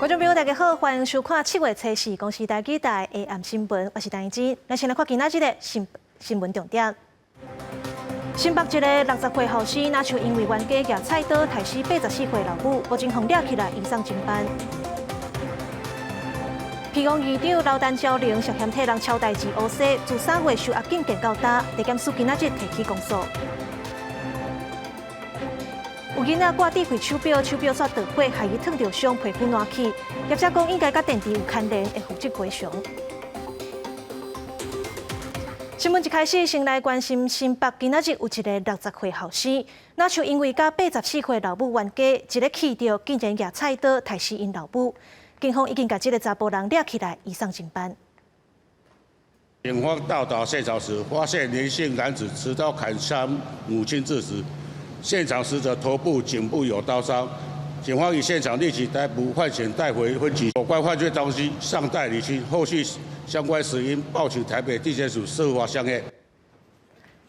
觀眾朋友，大家好，歡迎收看7月初四公視台語台下暗新聞，我是陳怡珍。咱先來看今仔日的新聞重點。新北一个60歲後生，若像因為冤家舉菜刀刣死84歲老母，目前予掠起來移送偵辦。皮王議長劉陳昭玲涉嫌替人抄代誌烏西，自3月收押禁見到今，地檢署今仔日提起公訴。有囡仔掛智慧手錶，手錶煞導火，害伊燙著傷，皮膚爛去。業者講應該佮電池有牽連，會負責賠償。新聞一開始，先來關心新北今仔日有一个60歲後生，若像因為佮84歲老母冤家，一个氣著，竟然舉菜刀刣死𪜶老母。警方已經共這个查埔人掠起來，移送偵辦。警方到達現場時，發現林姓男子持刀砍傷母親致死，現場死者頭部、頸部有刀傷。警方於現場立即逮捕犯嫌，帶回分局。有關犯罪動機尚待釐清，後續相關死因報請台北地檢署司法相驗。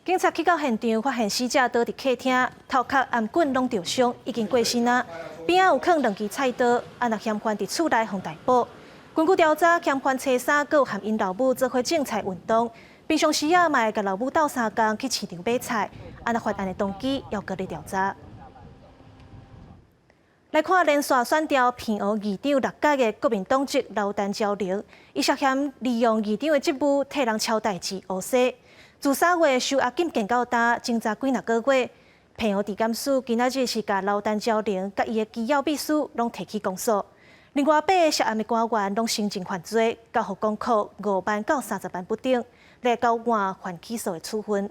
警察去到現場，發現死者倒佇客廳，頭殼頷頸攏著傷，已經過身啊。邊仔有囥兩支菜刀，啊若嫌犯佇厝內予逮捕。根據調查，嫌犯初三閣有和𪜶老母做伙種菜運動，平常時啊嘛會共老母鬥相共去市場買菜。啊若犯案的動機猶閣咧調查。來看連續選調澎湖議長六屆的國民黨籍劉陳昭玲，伊涉嫌利用議長的職務替人抄代誌烏西，自3月收押禁見到今，偵查幾若個月。澎湖地檢署今仔日是共劉陳昭玲佮伊的機要秘書攏提起公訴，另外八个涉案的官員攏承認犯罪，交予公扣5萬到30萬不等，來交換緩起訴的處分。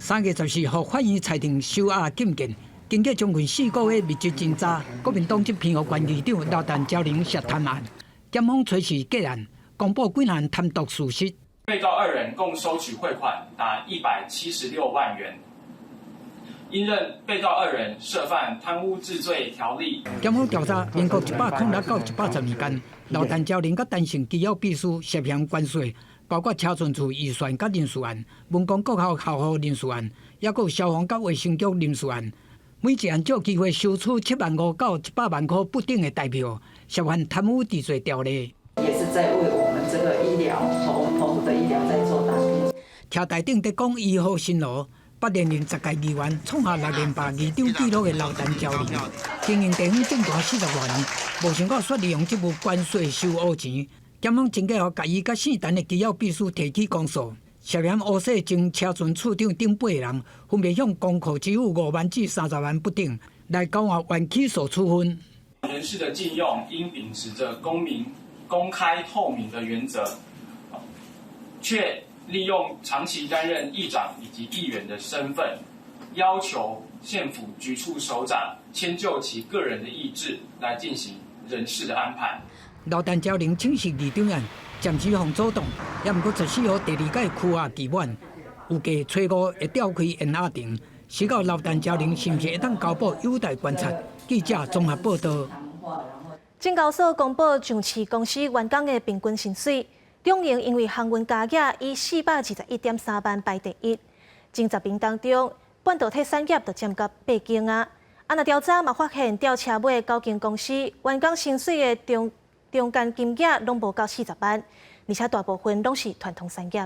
3月14號，法院裁定收押禁見。經過將近4個月密集偵查，國民黨籍澎湖縣議長劉陳昭玲涉貪案，檢方隨時結案，公布幾項貪瀆事實。被告二人共收取賄款達176萬元，應認被告二人涉犯貪污治罪條例。檢方調查，民國106到110年間，劉陳昭玲佮陳姓機要秘書涉嫌關稅，包括車船處預算佮人事案、文工國校校服人事案，抑閣有消防佮衛生局人事案。每一案借機會收取7萬5到100萬塊不等的代票，涉犯貪污治罪條例。也是在為我們這個醫療，我們澎湖的醫療在做打拼。徛台頂佇講醫好辛勞，八連任10屆議員，創下六連霸議長紀錄的劉陳昭玲，經營地方政團40多年，無想到煞利用職務關稅收烏錢。檢方偵過後，共伊佮姓陳的機要秘書提起公訴。涉嫌烏洗前車船處長等八个人，分別向公庫支付5萬至30萬不等，來交換緩起訴處分。人事的進用應秉持著公民、公開、透明的原則，卻利用長期擔任議長以及議員的身份，要求縣府局處首長遷就其個人的意志來進行人事的安排。劉陳昭玲請辭議長案，暫時予阻擋，也毋過14號第二屆拘押期滿，預計初五會調開延押庭，時到劉陳昭玲是毋是會當交保，有待觀察。記者綜合報道。證交所公布上市公司員工的平均薪水，中榮因為航運加額以421.3萬排第一，前10名當中，半導體產業就佔到八間啊。啊，若調查嘛發現，吊車尾九間公司員工薪水的中間金額攏無夠40萬，而且大部分攏是傳統產業。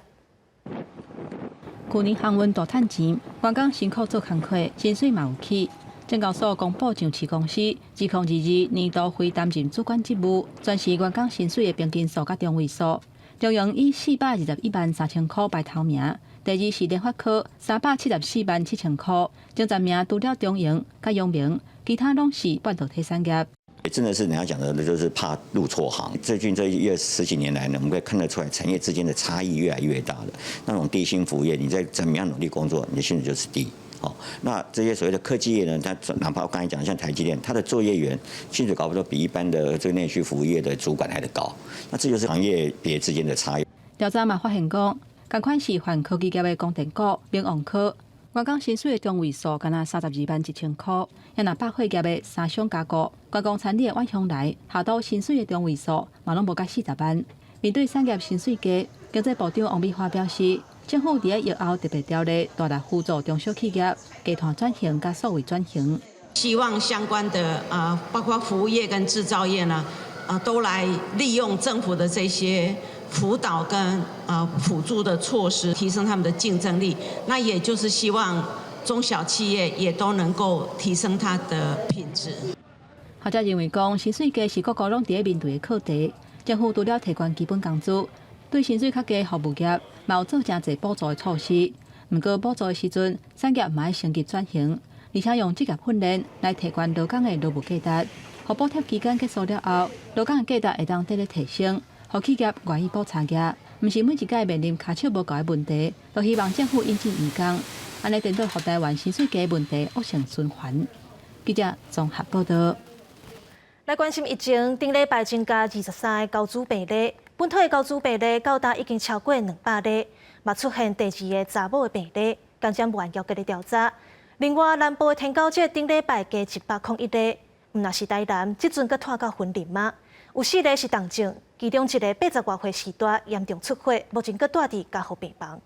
去年航運大趁錢，員工辛苦做工課，薪水嘛有起。證交所公布上市公司2022年度非擔任主管職務，全時員工薪水的平均數佮中位數，中榮以421.13萬塊排頭名，第二是聯發科374萬7千塊，前10名除了中榮佮陽明，其他攏是半導體產業。真的是人家講的，就是怕入錯行。最近這一十幾年來呢，我們可以看得出來，產業之間的差異越來越大了。那種低薪服務業，你再怎麼樣努力工作，你的薪水就是低。好，那這些所謂的科技業呢，它哪怕我剛才講像台積電，它的作業員薪水搞不好比一般的這個內需服務業的主管還得高。那這就是行業別之間的差異。調查嘛發現講，仝款是泛科技業的光電股、明旺科，員工薪水的中位數干焦32萬1千塊，也若百貨業的三商加固，觀光餐飲的遠雄來，下晝薪水的中位數嘛攏無到40萬。面對產業薪水低，經濟部長王美花表示，政府佇疫後特別條例大力輔助中小企業、集團轉型佮數位轉型。希望相關的包括服務業跟製造業呢，都來利用政府的這些輔導跟輔助的措施，提升他們的競爭力。那也就是希望中小企業也都能夠提升它的品質。學者認為講，薪水低是各國攏佇咧面對的課題。政府除了提懸基本工資，對薪水較低服務業，嘛有做誠濟補助的措施。毋過補助的時陣，產業嘛愛升級轉型，而且用職業訓練來提懸勞工的勞務價值。予補貼期間結束了後，勞工的價值會當得咧提升，予企業願意補差額。毋是每一屆面臨跤手無夠的問題，都希望政府引進移工，按呢顛倒予台灣薪水低問題惡性循環。記者綜合報道。來關心疫情，頂禮拜增加23個高祖病例，本土的高祖病例到今已經超過200例，嘛出現第二个查某的病例，感染源猶閣咧調查。另外，南部的天狗節頂禮拜加101例，毋但是台南，這陣閣拖到雲林嗎？有四个是重症，其中一个80外歲序大嚴重出血，目前閣蹛佇加護病房。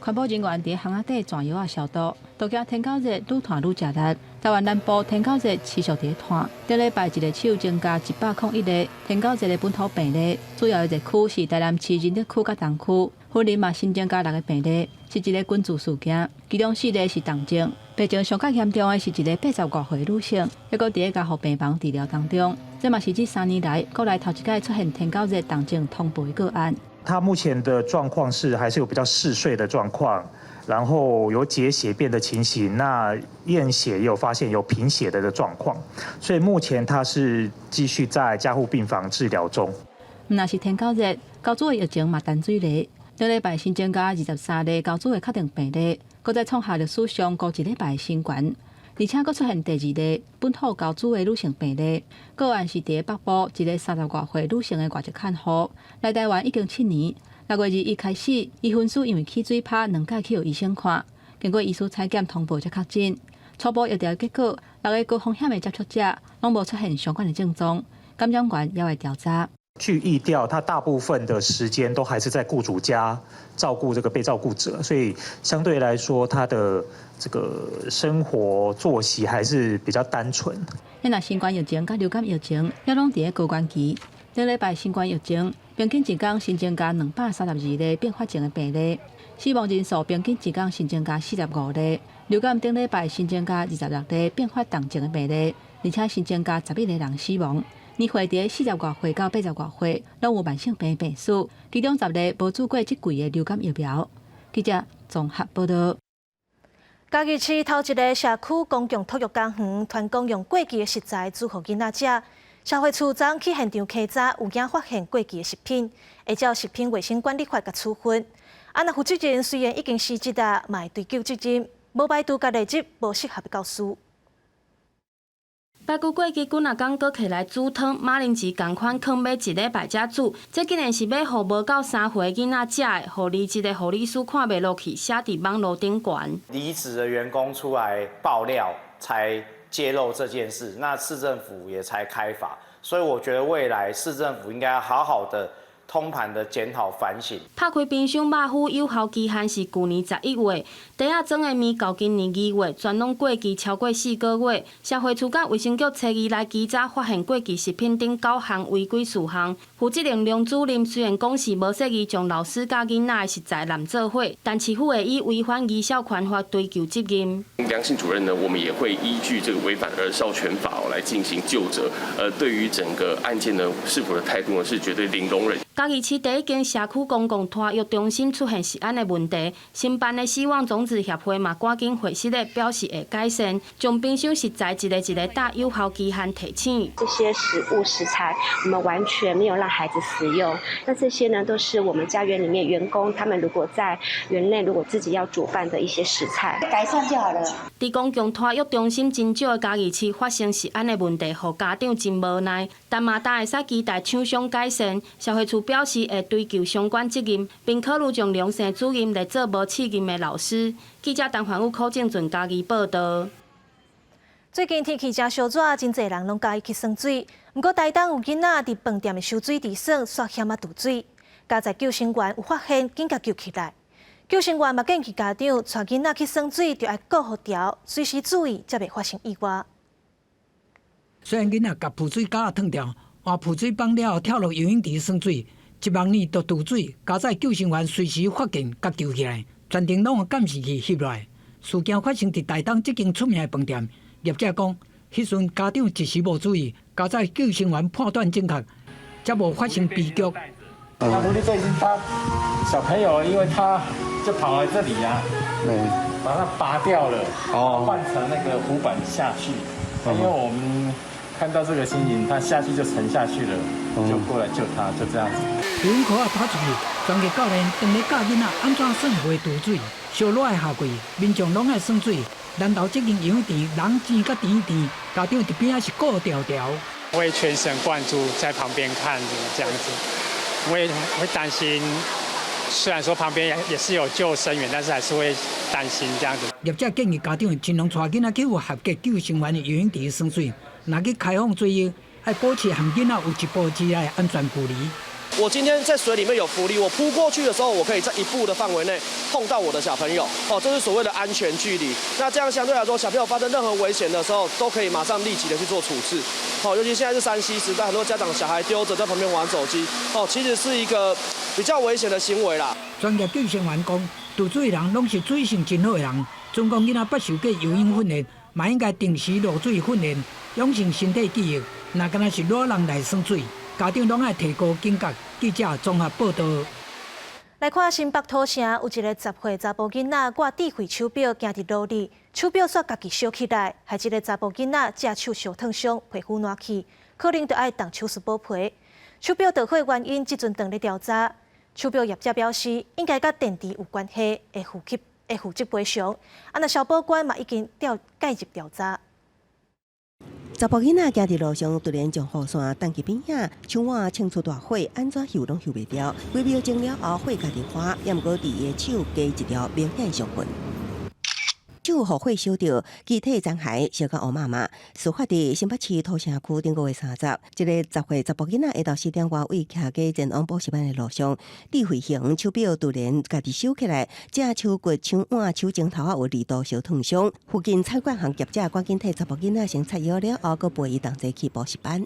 環保人員佇巷仔底轉藥仔消毒，都驚天狗熱愈傳愈食力。台灣南部天狗熱持續佇咧傳，頂禮拜一个手增加101個天狗熱的本土病例，主要的熱區是台南市仁德區佮東區，雲林嘛新增加六个病例，是一个群聚事件，其中四个是重症，病情上較嚴重的是一个80外歲女性，猶閣佇咧加護病房治療當中。這嘛是這3年來國內頭一擺出現天狗熱重症通報的個案。他目前的狀況是還是有比較嗜睡的狀況，然後有解血便的情形，那驗血也有發現有貧血的的狀況，所以目前他是繼續在加護病房治療中。毋但是天狗熱，高祖的疫情嘛陳水咧。頂禮拜新增加23例高祖的確定病例，閣再創下歷史上高一禮拜的新高，而且閣出現第二例本土高祖的女性病例，個案是佇北部一个30外歲女性的外籍看護，來台灣已經7年。6月21開始，伊分屍因為起水泡兩擺去予醫生看，經過醫師採檢通報才確診。初步疫調結果，六个高風險的接觸者攏無出現相關的症狀，感染源猶會調查。據疫調，他大部分的時間都還是在雇主家照顧這個被照顧者，所以相對來說，他的這個生活作息還是比較單純。那新冠疫情佮流感疫情，猶攏佇咧高原期。頂禮拜新冠疫情平均一工新增加232例併發症的病例，死亡人數平均一工新增加45例。流感頂禮拜新增加26例併發重症的病例，而且新增加11個人死亡。年歲佇40外歲到80外歲，攏有慢性病病史，其中10個無注過這季的流感疫苗。記者綜合報道。嘉義市頭一个社區公共托育公園，傳講用過期的食材煮予囡仔食。社會處昨去現場稽查，有驚發現過期的食品，會照食品衛生管理法共處分。啊，若負責人雖然已經辭職啊，嘛會追究責任，無排除共列入無適合的教師。排骨過期幾若工，閣提來煮湯，馬鈴薯仝款囥欲一禮拜才煮，這竟然是欲予無夠3歲囡仔食的，予離職的護理師看袂落去，寫佇網路頂懸。離職的員工出來爆料，才揭露這件事，那市政府也才開罰，所以我覺得未來市政府應該好好的通盤的檢討反省。拍開冰箱，肉脯有效期限是舊年11月，袋仔裝的麵到今年2月，全攏過期超過4個月。社會處佮衛生局初二來稽查，發現過期食品頂九項違規事項。負責人梁主任雖然講是無蓄意將老師佮囡仔的食材濫做伙，但市府會以違反兒少權法追究責任。梁姓主任呢，我們也會依據這個違反兒少權法來進行究責。對於整個案件呢，市府的態度呢是絕對零容忍。嘉義市第一間社區公共托育中心出現食安的問題，承辦的希望種子協會嘛趕緊回釋咧，表示會改善，將冰箱食材一个一个貼有效期限提醒。這些食物食材，我們完全沒有讓孩子食用。那這些呢，都是我們家園裡面員工，他們如果在園內如果自己要煮飯的一些食材，改善就好了。佇公共托育中心真少的嘉義市發生食安的問題，予家長真無奈，但嘛當會使期待廠商改善。社會處表示會追究相關責任，並考慮將梁姓主任列做無試任的老師。記者陳環宇、柯正俊嘉義報道。最近天氣誠燒熱，真濟人攏佮意去耍水。毋過台東有囡仔佇飯店的泅水池耍，煞險仔墜水，佳哉救生員有發現，緊共救起來。救生員嘛建議家長帶囡仔去耍水，就愛顧予牢，隨時注意，才袂發生意外。雖然囡仔共浮水膠仔脫掉，換浮水枋了後跳落游泳池耍水，一目爾就墮水，佳哉救生員隨時發現共救起來，全程攏用監視器翕落來。事件發生佇台東這間出名的飯店，業者講，彼陣家長一時無注意，佳哉救生員判斷正確，才無發生悲劇。那奴隸最近他小朋友，因為他就跑來這裡呀，把它拔掉了，哦，換成那個浮板下去。因為我們看到這個情形，他下去就沉下去了，就過來救他，就這樣子。游泳褲仔跑出去，專業教練當咧教囡仔按怎耍袂墮水。燒熱的夏季，民眾攏愛耍水。南投這間游泳池人濟佮甜甜，家長佇邊仔是顧牢牢。會全神貫注在旁邊看著這樣子。我也會擔心，雖然說旁邊也是有救生員，但是還是會擔心這樣子。業者建議家長盡量帶囡仔去有合格救生員的游泳池耍水，若去開放水域，愛保持和囡仔有一步之內的安全距離。我今天在水裡面有浮力，我撲過去的時候，我可以在一步的範圍內碰到我的小朋友，哦，這是所謂的安全距離。那這樣相對來說，小朋友發生任何危險的時候，都可以馬上立即的去做處置。哦，尤其現在是3C 時代，很多家長小孩丟着在旁邊玩手機，哦，其實是一個比較危險的行為啦。專業救生員講，墮水的人攏是水性真好的人，準講囡仔捌受過游泳訓練，嘛應該定時落水訓練，養成身體記憶。若敢若是老人來耍水，家長攏愛提高警覺。記者綜合報導。來看新北土城有一個10歲查埔囡仔掛智慧手錶，行佇路裡，手錶煞家己燒起來，害這个查埔囡仔隻手燒燙傷，皮膚爛去，可能著愛動手術補皮。手錶著火原因，這陣正咧調查。手錶業者表示，應該佮電池有關係，會負責賠償。啊，若消保官嘛已經調介入調查。查埔囡仔行佇路上，突然將雨傘擲佇邊仔，手腕衝出大火，按怎睺攏睺袂著。幾秒鐘了後，火家己花，猶毋過佇伊的手加一條明顯傷痕。手予火燒著，肢體殘骸燒甲烏麻麻。事發佇新北市土城區頂個月30，這个10歲查埔囡仔下晝4點外位騎過前往補習班的路上，智慧型手錶突然家己燒起來，隻手骨、手腕、手指頭仔有二度燒燙傷。附近餐館行業者趕緊替查埔囡仔先擦藥了後，閣陪伊同齊去補習班。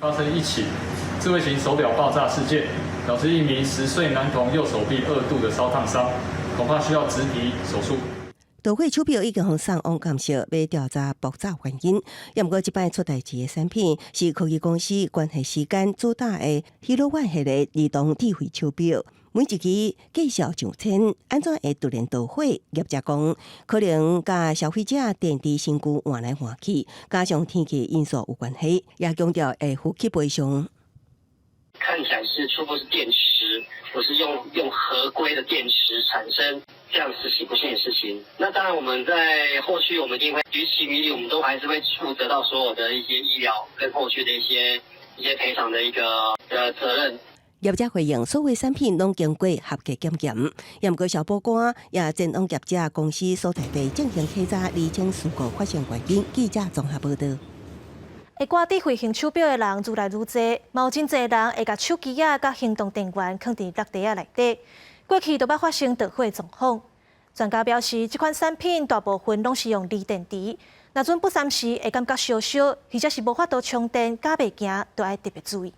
發生一起智慧型手錶爆炸事件，導致一名10歲男童右手臂2度的燒燙傷，恐怕需要植皮手術。導火手錶已經予送往鑑識，欲調查爆炸原因。猶毋過這擺出代誌的產品是科技公司關係時間主打的 Hero One 系列兒童智慧手錶，每一支價數上千，按怎會突然導火？業者講，可能佮消費者電池身軀換來換去，加上天氣因素有關係，也強調會負起賠償。看起來是初步是電池，或是用合規的電池產生這樣時期不幸的事情。那當然，我們在後續我們一定會於情於理，我們都還是會負責到所有的一些醫療跟後續的一些賠償的一個責任。業者回應，所有產品攏經過合格檢驗，猶毋過消保官也前往業者公司所在地進行稽查，釐清事故發生原因。記者綜合報導。會掛智慧型手錶的人愈來愈濟，嘛有真濟人會共手機仔佮行動電源囥佇落袋仔內底。過去都捌發生著火狀況。專家表示，這款產品大部分攏是用鋰電池，若陣不三時會感覺燒燒，或者是無法度充電，敢袂行，都愛特別注意。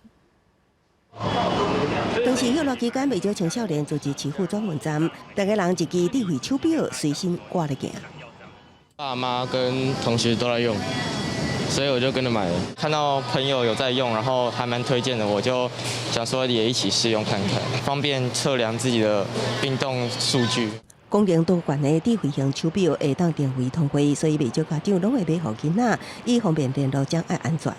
當時歇熱期間，袂少青少年組織市府轉運站，逐家人一支智慧手錶隨身掛咧行。爸媽跟同學都在用，所以我就跟着買了。看到朋友有在用，然後還蠻推薦的，我就想說也一起試用看看，方便測量自己的運動數據。功能多元的智慧型手錶會當定位通話，所以袂少家長攏會買予囡仔，以方便聯絡，掌握安全。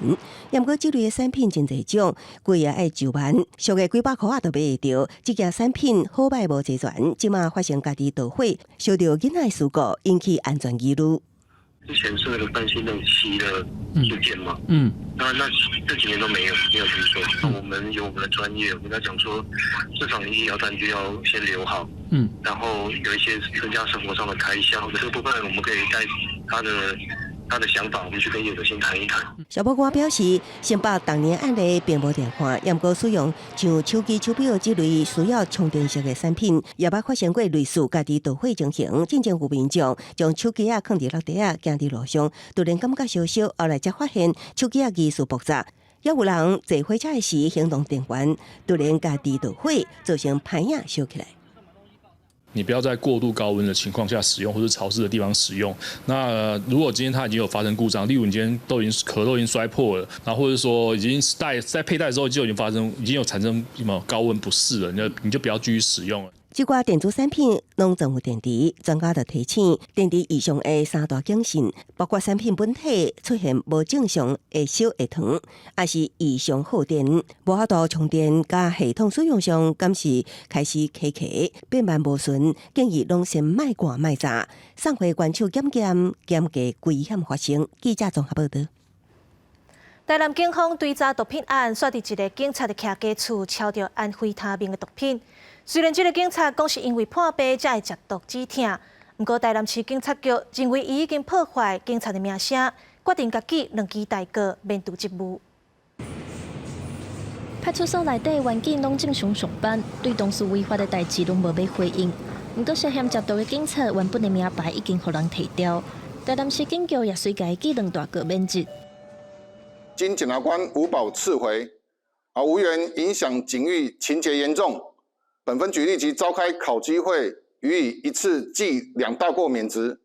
毋過這類的產品真濟種，貴也愛上萬，俗的幾百箍仔就買會著。這件產品好䆀無齊全，這馬發生家己導火，燒著囡仔的事故，引起安全疑慮。之前是那個三星那種漆的事件嘛，那這幾年都沒有聽說。那我們有我們的專業，我跟他講說，至少你醫療單據要先留好，然後有一些增加生活上的開銷，這個部分我們可以在他的他的想法，我們去跟業者先談一談。消保官表示，新北當年案例並無電話，也毋過使用像手機、手錶這類需要充電式的產品，也捌發生過類似家己導火情形。進前有民眾將手機仔囥佇落地仔，行佇路上，突然感覺燒燒，後來才發現手機仔疑似爆炸。也有人坐火車時，行動電源突然家己導火，造成歹影燒起來。你不要在過度高溫的情況下使用，或者潮濕的地方使用。那如果今天它已經有發生故障，例如你今天都已經殼都已經摔破了，然後或者說已經戴在佩戴之後就已經發生，已經有產生什麼高溫不適了，你就不要繼續使用了。這寡電子產品攏裝有電池，專家就提醒，電池異常的三大警訊，包括產品本體出現無正常會燒會燙，抑是異常耗電，無法度充電，佮系統使用上敢是開始卡卡變慢無順，建議攏先莫灌莫炸，送回關手檢驗，減低危險發生。記者綜合報導。台南警方追查毒品案，煞佇一个警察的徛家厝，抄著安非他命的毒品。雖然這个警察講是因為破病才會食毒止疼，毋過台南市警察局認為伊已經破壞警察的名聲，決定共記兩支大過免除職務。派出所內底環境攏正常上班，對同事違法的代誌攏無欲回應。毋過涉嫌食毒的警察原本的名牌已經予人提掉，台南市警局也隨共伊記兩大過免職。經檢察官無保釋回，啊，無緣影響警譽，情節嚴重，本分局立即召開考紀會，予以一次記兩大過免職。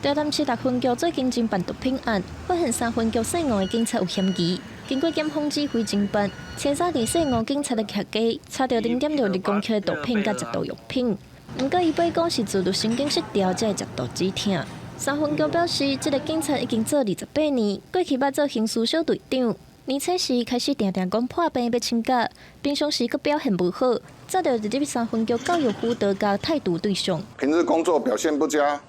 台南市六分局最近偵辦毒品案，發現三分局姓吳的警察有嫌疑。經過檢方指揮偵辦，前三日姓吳警察的徛家，查著0.62公克的毒品佮食毒藥品。毋過伊掰講是自律神經失調才會食毒止疼。三分局表示，這个警察已經做28年，過去捌做刑事小隊長。年初時開始定定講破病欲請假，平常時閣表現無好，早就入入三分局教育輔導佮態度對象。平日工作表現不佳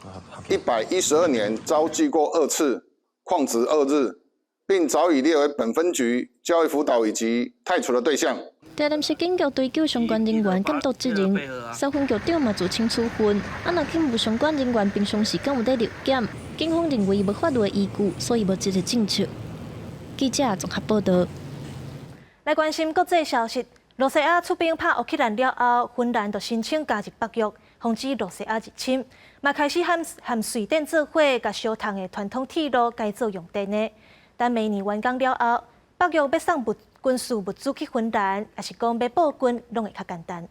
，112年遭記過二次，曠職2日，並早已列為本分局教育輔導以及汰除的對象。台南市警局追究相關人員監督責任，三分局長嘛自請處分。啊，若警務相關人員平常時敢有咧留檢，警方認為無法律的依據，所以無這个政策。記者綜合報導。來關心國際消息，羅西亞出兵拍烏克蘭了後，芬蘭就申請加入北約，防止羅西亞入侵，嘛開始和和瑞典做伙，共燒燙的傳統鐵路改做用電的。等明年完工了後，北約欲送物軍事物資去芬蘭，抑是講欲布軍，攏會較簡單。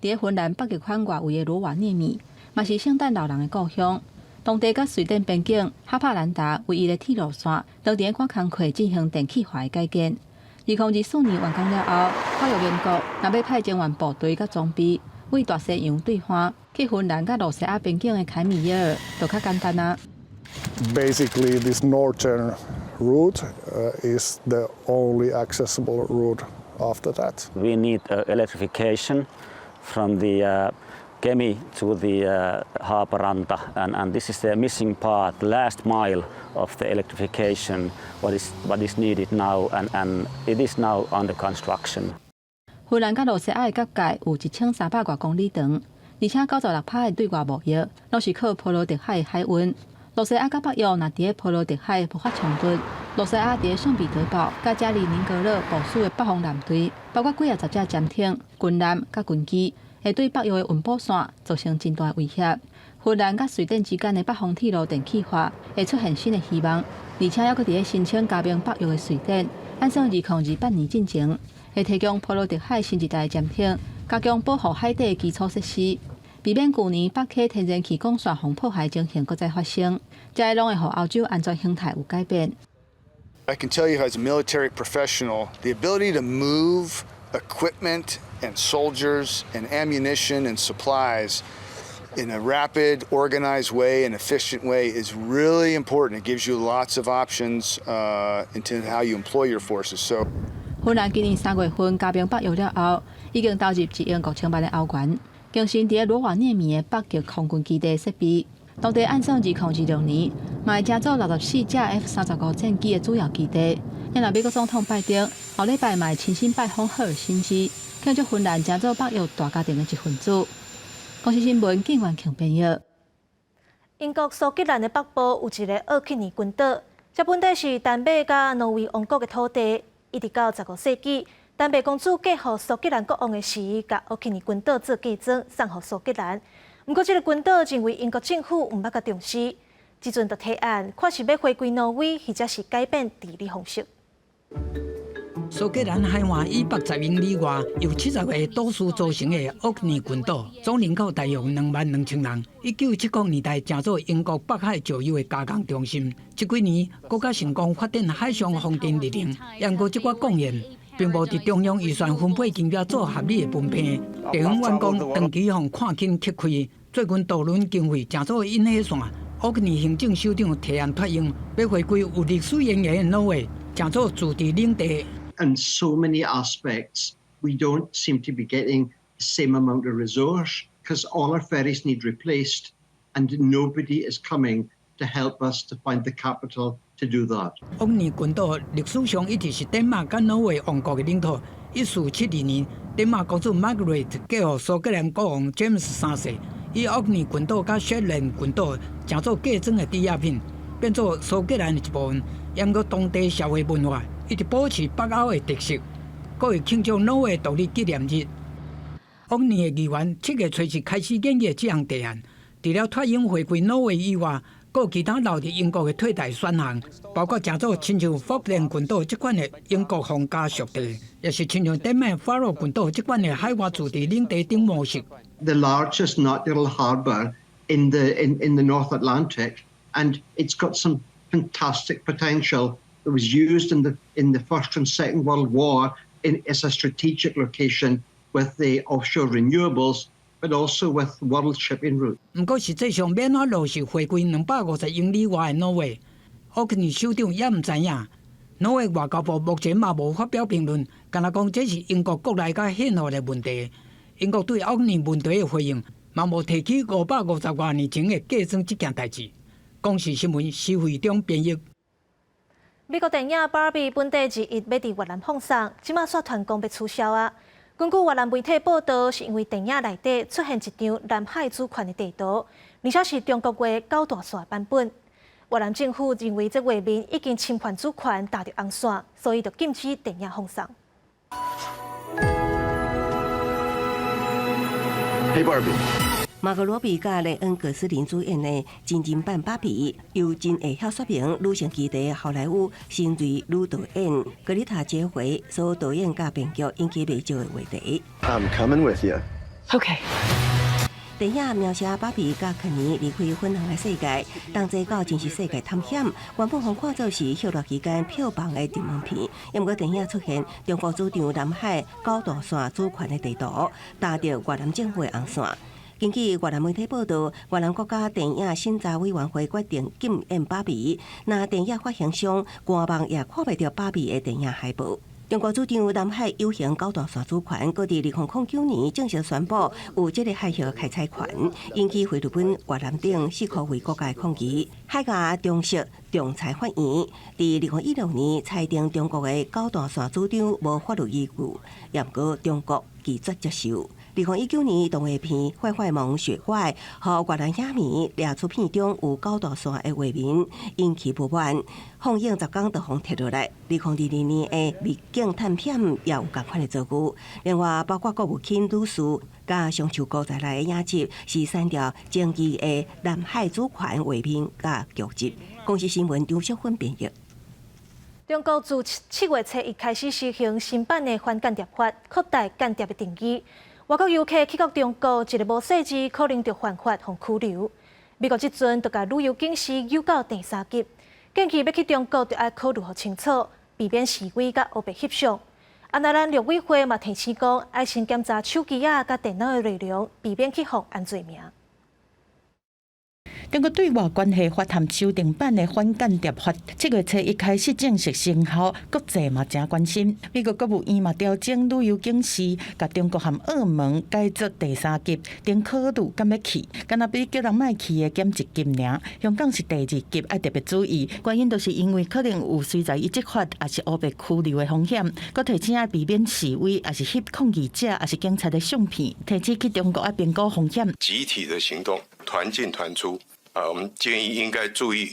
佇芬蘭北極圈外圍的羅瓦涅米，嘛是聖誕老人的故鄉。當地佮瑞典邊境哈帕蘭達唯一的鐵路線，當佇咧趕工課進行電氣化的改建。2024年完工了後，北約盟國若欲派增援部隊佮裝備，對大西洋對岸去芬蘭佮羅西亞邊境的凱米耶爾，就較簡單啊。 Basically, this northern route is the only accessible route after that. We need electrification from the Kemi to the Haaparanta, and this is the missing part, the last mile of the electrification, what is needed now, and it is now under construction. 芬蘭佮羅西亞的國界有1300外公里長，而且96%的對外貿易攏是靠波羅的海的海運。羅西亞佮北約若佇咧波羅的海爆發衝突，羅西亞佇咧聖彼得堡佮加里寧格勒部署的北方艦隊，包括幾仔十隻潛艇、軍艦佮軍機，會對北約的運補線造成真大威脅。芬蘭佮瑞典之間的北方鐵路電氣化會出現新的希望，而且猶閣佇咧申請加盟北約的瑞典，按算2028年進前會提供波羅的海新一代潛艇，加強保護海底的基礎設施，避免舊年北溪天然氣管線予破壞情形閣再發生。這攏會予歐洲安全形態有改變。 I can tell you as a military professional, the ability to move equipment and soldiers and ammunition and supplies in a rapid, organized way and efficient way is really important. It gives you lots of options into how you employ your forces. So. 芬蘭今年3月份加盟北約了後，已經投入1億5000萬的歐元，更新佇咧羅瓦涅米的北極空軍基地設備。當地按算2026年，嘛會成做64架 F-35戰機的主要基地。若美國總統拜登後禮拜嘛會親身拜訪赫爾辛基，慶祝芬蘭成做北約大家庭的一份子。公視新聞，警員強編譯。英國蘇格蘭的北部有一个奧克尼群島，這本底是丹麥佮挪威王國的土地。一直到15世紀，丹麥公主嫁予蘇格蘭國王的時，共奧克尼群島做嫁妝送予蘇格蘭。毋過，這个群島認為英國政府毋捌共重視，這陣就提案，看是欲回歸挪威，或者是改變治理方式。蘇格蘭海岸以北10英里外，由70個島嶼組成的奧克尼群島，總人口大約22,000人。1970年代，成做英國北海石油的加工中心。這幾年，閣較成功發展海上風電綠能，毋過這寡貢獻並無佇中央預算分配金額做合理的分配。地方員工長期予看緊缺開，最近渡輪經費成做引火線。奧克尼行政首長提案脫英，欲回歸有歷史淵源的挪威，成做自治領地。 In so many aspects, we don't seem to be getting the same amount of resource because all our ferries need replaced and nobody is coming to help us to find the capital to do that. 奧克尼群島歷史上一直是丹麥佮挪威王國的領土。1472年，丹麥公主 Margaret 嫁予蘇格蘭國王詹姆斯三世，以奧克尼群島佮雪蘭群島成做嫁妝的抵押品，變做蘇格蘭的一部分。毋過當地社會文化一直保持北歐的特色，閣會慶祝挪威獨立紀念日。奧克尼的議員7月初7開始研議這項提案，除了脫英回歸挪威以外，閣有其他留佇英國的替代選項，包括成做親像福克蘭群島這款的英國皇家屬地，抑是親像丹麥法羅群島這款的海外自治領地等模式。 The largest natural harbour in the North Atlantic, and it's got some fantastic potential. It was used in the First and Second World War as a strategic location with the offshore renewables, but also with world shipping route. 毋過實際上，欲按怎落實回歸250英里外的挪威，奧克尼首長也毋知影。挪威外交部目前嘛無發表評論，干焦講這是英國國內佮憲法的問題。英國對奧克尼問題的回應，嘛無提起550外年前的嫁妝這件代誌。公視新聞施惠中編譯。美國電影《芭比》本底21欲佇越南放送，這馬煞傳講欲取消啊。根據越南媒體報道，是因為電影內底出現一張南海主權的地圖，而且是中國畫九段線版本。越南政府認為這畫面已經侵犯主權，踏著紅線，所以就禁止電影放送。 Hey Barbie。瑪格羅比佮萊恩·葛斯林主演的真人版《芭比》，由真會曉說明女性議題好萊塢新銳女導演格麗塔·傑回所導演佮編劇引起袂少的話題。 I'm coming with you. Okay. 電影描寫芭比佮肯尼離開粉紅的世界，同齊到真實世界探險。原本予看做是歇熱期間票房的熱門片，毋過電影出現中國主張南海九段線主權的地圖，踏著越南政府的紅線。根據越南媒體報道，越南國家電影審查委員會決定禁演芭比，若電影發行商官網也看袂著芭比的電影海報。中國主張南海有形九段線主權，閣佇2009年正式宣布有這个海域開採權，引起菲律賓、越南等四箍幾國家抗議。海牙中式仲裁法院佇2016年裁定中國的九段線主張無法律依據，毋過中國拒絕接受。2019年動畫片《壞壞萌雪怪》予越南影迷掠出片中有九段線的畫面，引起不滿。放映10工就予撤落來。2022年的《秘境探險》也有仝款的遭遇。另外，包括國務卿女士佮雙樹哥在內的影集是刪掉爭議的南海主權畫面佮劇集。公視新聞張淑芬編譯。中國自7月初1開始實行新版的反間諜法，擴大間諜的定義。外國遊客去到中國，一个無細緻，可能就犯法予拘留。美國這陣就共旅遊警示升到第三級，建議欲去中國就愛考慮予清楚，避免示威佮烏白翕相。啊，那咱陸委會嘛提醒講，愛先檢查手機仔佮電腦的內容，避免去予安罪名。中國對外關係法和修訂版的反間諜法，7月初1開始正式生效，國際嘛誠關心。美國國務院嘛調整旅遊警示，共中國和澳門改做第三級，等考慮敢欲去。敢若比叫人莫去的減一級爾。香港是第二級，愛特別注意。原因就是因為可能有隨在伊執法，抑是烏白拘留的風險。閣提醒愛避免示威，抑是翕抗議者，抑是警察的相片。提醒去中國愛評估風險。集體的行動，團進團出。啊，我們建議應該注意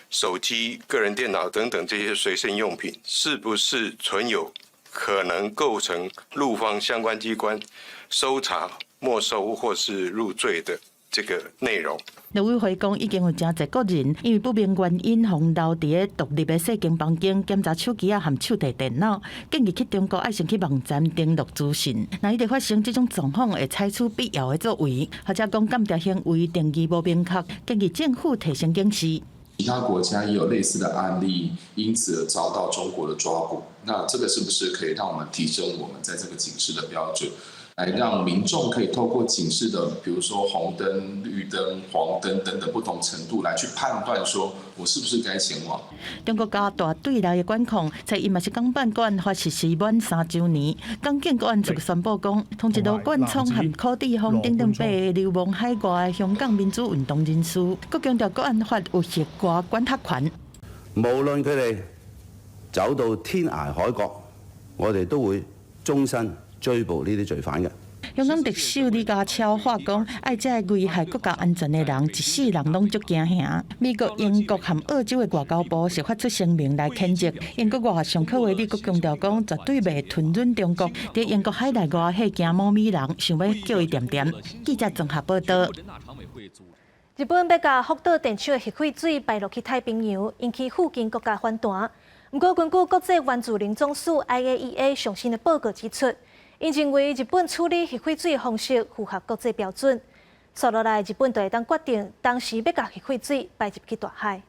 手機、個人電腦等等這些隨身用品，是不是存有可能構成陸方相關機關搜查、沒收或是入罪的這個內容。陸委會講，已經有誠濟國人因為不明原因，予留佇咧獨立的細間房間檢查手機仔和手提電腦，建議去中國愛先去網站登錄資訊。若一直發生這種狀況，會採取必要的作為。或者講間諜行為定義無明確，建議政府提升警示。其他國家也有類似的案例，因此而遭到中國的抓捕。那這個是不是可以讓我們提升我們在這個警示的標準，來讓民眾可以透過警示的，比如說紅燈、綠燈、黃燈等等不同程度，來去判斷說我是不是該前往。中國加大對內的管控，在伊嘛是港版國安法實施滿3週年，港警國安處宣布講，通緝羅冠聰和柯志峰等等八个流亡海外的香港民主運動人士，閣強調國安法有核外管轄權。無論佢哋走到天涯海角，我哋都會終身追捕呢啲罪犯嘅。香港特首李家超話講，愛這个危害國家安全的人，一世人攏足驚嚇。美國、英國和澳洲的外交部是發出聲明來譴責。英國外相柯維利閣強調講，絕對袂吞忍中國佇英國海內外彼驚毛美人，想欲叫伊恬恬。記者綜合報道。日本欲共福島電廠的核廢水排落去太平洋，引起附近國家反彈。毋過，根據國際原子能總署 IAEA 上新的報告指出，𪜶認為日本處理核廢水的方式符合國際標準。紲落來，日本就會當決定當時欲共核廢水排入去大海。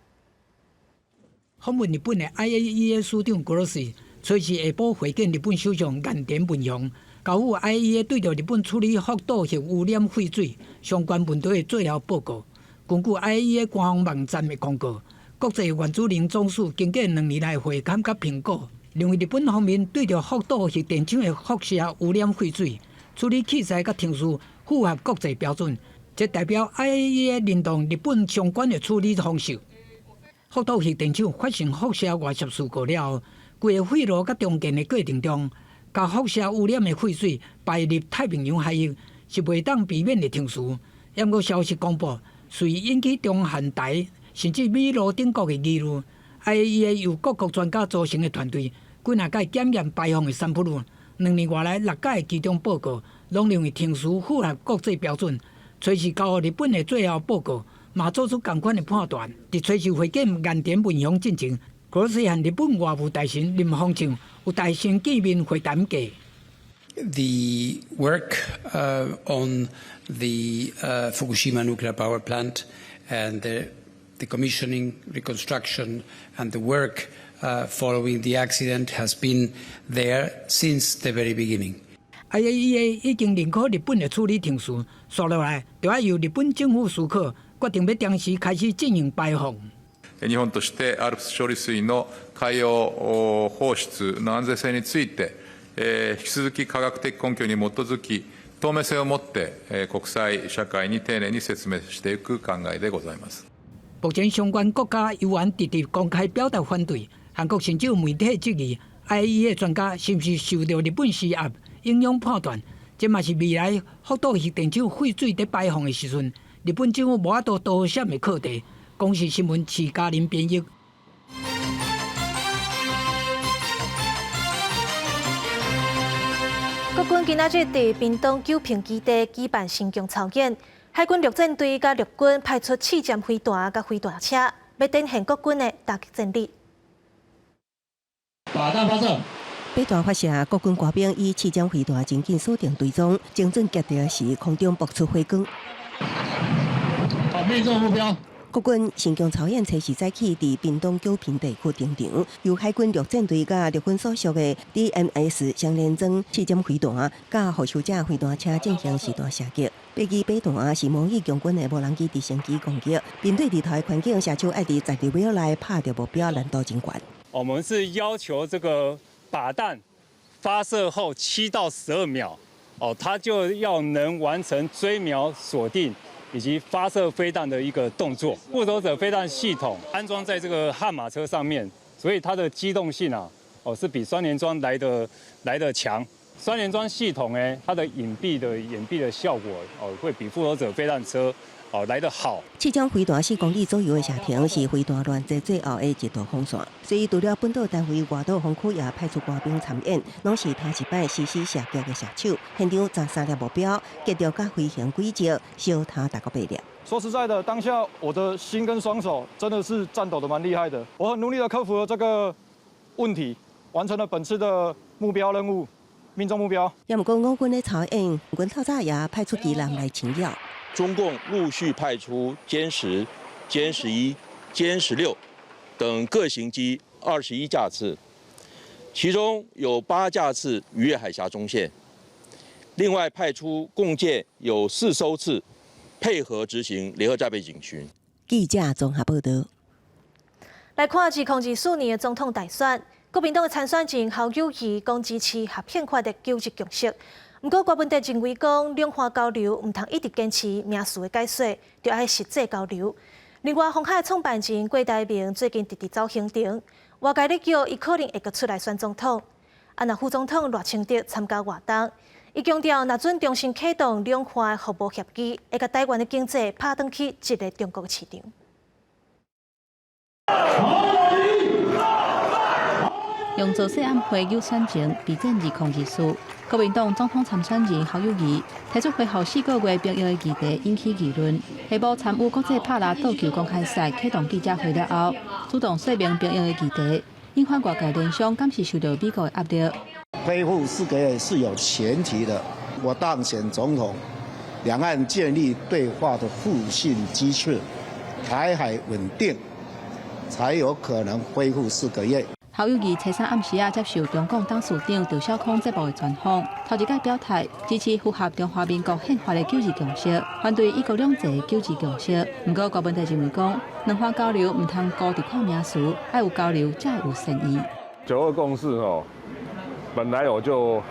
訪問日本的 IAEA 署長格羅斯，初四下晡會見日本首相岸田文雄，交予 IAEA 對著日本處理福島核污染廢水相關問題的最後報告。根據 IAEA 官方網站的公告，國際原子能總署經過2年來會勘佮評估，認為日本方面對著福島核電廠的輻射污染廢水處理器材佮程序符合國際標準，這代表 IAEA 認同日本相關的處理方式。福島核電廠發生輻射外泄事故了後，規个廢爐佮重建的過程中，共輻射污染的廢水排入太平洋海域是袂當避免的程序。毋過消息公布，遂引起中韓台甚至美羅等國的疑慮。IAEA 由各國專家組成的團隊，幾若擺檢驗排放的三普魯，2年外來六改的期中報告，攏認為程序符合國際標準。隨時交予日本的最後報告，嘛做出仝款的判斷。佇初四會見岸田文雄進前，格羅斯和日本外務大臣林芳正有大臣見面會談過。 The work on the Fukushima nuclear power plant and the decommissioning, reconstruction, and the work following the accident has been there since the very beginning. IAEA 已經認可日本的處理程序，紲落來就愛由日本政府許可，決定欲當時開始進行排放。日本として ALPS 処理水の海洋放出の安全性について、引き続き科学的根拠に基づき、透明性を持って國際社會に丁寧に説明していく考えでございます。目前相關國家猶原直直公開表達反對，韓國甚至有媒體質疑 IAEA 專家是毋是受著日本施壓影響判斷，這嘛是未來福島核電廠廢水佇排放的時陣，日本政府無法度躲閃的課題。公視新聞徐嘉玲編譯。國軍今仔日佇屏東九評基地舉辦神弓操演，海軍陸戰隊佮陸軍派出試箭飛彈佮飛彈車，欲展現國軍的打擊戰力。靶彈發射。飛彈發射，國軍官兵以試箭飛彈前進鎖定隊蹤，精準擊著時，空中爆出火光。好，命中目標。國軍神弓操演初四早起佇屏東九評地區登場，由海軍陸戰隊佮陸軍所屬的 DMS 雙連裝試箭飛彈，佮復仇者飛彈車進行實彈射擊。飛機飛彈是模擬共軍的無人機直升機攻擊，面對日頭的環境，射手愛佇12秒內拍著目標，難度真懸。我們是要求這個靶彈發射後7到12秒，哦，它就要能完成追瞄鎖定以及發射飛彈的一個動作。復仇者飛彈系統安裝在這個悍馬車上面，所以它的機動性啊，哦，是比雙聯裝來得強。雙聯裝系統呢，它的隱蔽的掩蔽的效果哦，會比復仇者飛彈車哦來得好。這種飛彈4公里左右的射程是飛彈攔截最後的一道防線，所以除了本島單位，外島防區也派出官兵參演，攏是頭一擺實施射擊的射手。現場13粒目標，擊著佮飛行軌跡相差大概8粒。說實在的，當下我的心跟雙手真的是顫抖得蠻厲害的。我很努力的克服了這個問題，完成了本次的目標任務，命中目標。也毋過我軍的操演，軍透早也派出機艦來侵擾。中共陸續派出殲10、殲11、殲16等各型機21架次，其中有8架次逾越海峽中線。另外派出共艦有4艘次，配合執行聯合戰備警巡。記者綜合報道。來看2024年的總統大選，國民黨的參選人侯友宜講支持合憲法的九二共識。毋過郭文哲認為講兩岸交流毋通一直堅持名詞的解說，著愛實際交流。另外，鴻海創辦人郭台銘最近直直走行程，外界咧叫伊可能會閣出來選總統。啊，若副總統賴清德參加活動，伊強調，若準重新啟動兩岸服務協議，會共台灣的經濟拍轉去一个中國市場。用造勢暗會有選情，備戰2024。國民黨總統參選人侯友宜提出恢復4個月兵役的議題，引起議論。下晡參與國際帕拉桌球公開賽啟動記者會了後，主動說明兵役的議題，引發外界聯想，敢是受到美國的壓力。恢復四個月是有前提的。我當選總統，兩岸建立對話的互信機制，台海穩定，才有可能恢復四個月。侯友宜初三暗時仔接受中廣董事長趙小康節目的專訪，頭一擺表態支持符合中華民國憲法的九二共識，反對一國兩制的九二共識。毋過郭文哲認為講，兩岸交流毋通孤佇看名詞，愛有交流才會有善意。九二共識哦，本來我就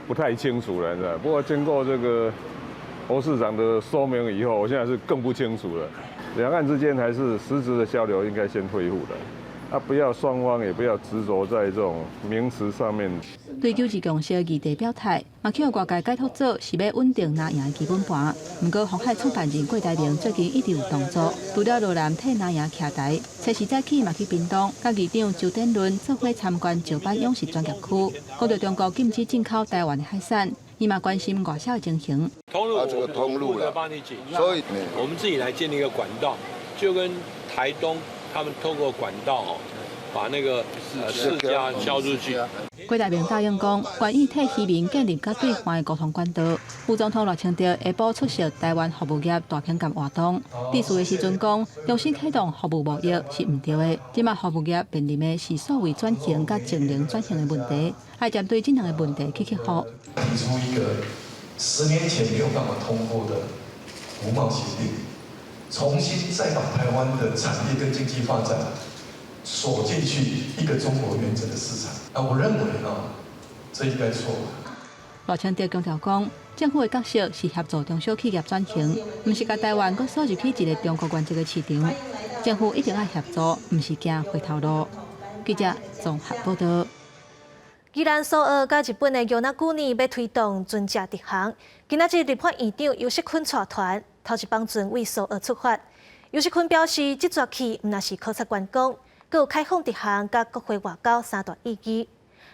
不太清楚了，不過經過這個侯市長的說明以後，我現在是更不清楚了。兩岸之間還是實質的交流應該先恢復的。啊！不要雙方也不要執着在這種名詞上面。對九二共識議題表態，嘛去予外界解讀做是欲穩定藍營的基本盤。毋過，鴻海創辦人郭台銘最近一直有動作，除了羅南替藍營徛台，初四早起嘛去屏東，佮議長周典倫做伙參觀石板養殖專業區，講著中國禁止進口台灣的海產，伊嘛關心外銷的情形。通路，這個通路了，所以我們自己來建立一個管道，就跟台東。他們透過管道哦，把那個釋迦銷出去。郭台銘答應講，願意替漁民建立佮對岸的溝通管道。副總統賴清德下晡出席台灣服務業大評鑑活動，致辭的時陣講，重新啟動服務貿易是毋對的。這馬服務業面臨的是數位轉型佮淨零轉型的問題，愛針對這兩个問題去克服。提出一個10年前沒有辦法通過的服貿協定。重新再把台灣的產業跟經濟發展鎖進去一個中國原則的市場，啊，我認為啊，這應該錯。賴清德強調講，政府的角色是協助中小企業轉型，毋是共台灣閣鎖入去一个中國原則的市場。政府一定愛協助，毋是行回頭路。記者綜合報道。宜蘭蘇澳佮日本的與那國島欲推動船隻直航，今仔日立法院長游錫堃帶團，頭一班船為蘇澳出發。游錫堃表示，這逝去毋但是考察觀光，閣有開放直航佮國會外交三大意義。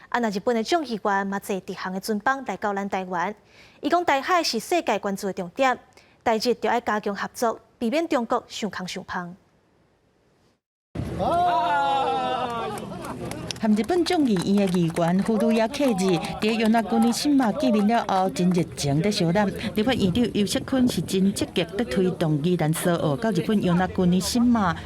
啊，若日本的眾議員嘛坐直航的船班來到咱台灣，伊講台海是世界關注的重點，台日著愛加強合作，避免中國傷空傷芳。和日本眾議院的議員古呂耶克日佇與那國島見面了後，真熱情佇相攬。立法院長游錫堃是真積極佇推動宜蘭蘇澳到日本與那國島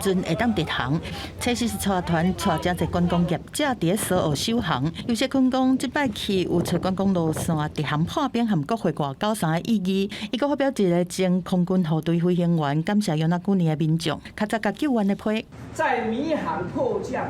船會當直航。初四是帶團帶誠濟觀光業者佇蘇澳首航。游錫堃講，這擺去有揣觀光路線、直航破冰和國會外交三个意義。伊閣發表一个前空軍部隊飛行員感謝與那國島的民眾，較早共救援的批。在迷航迫降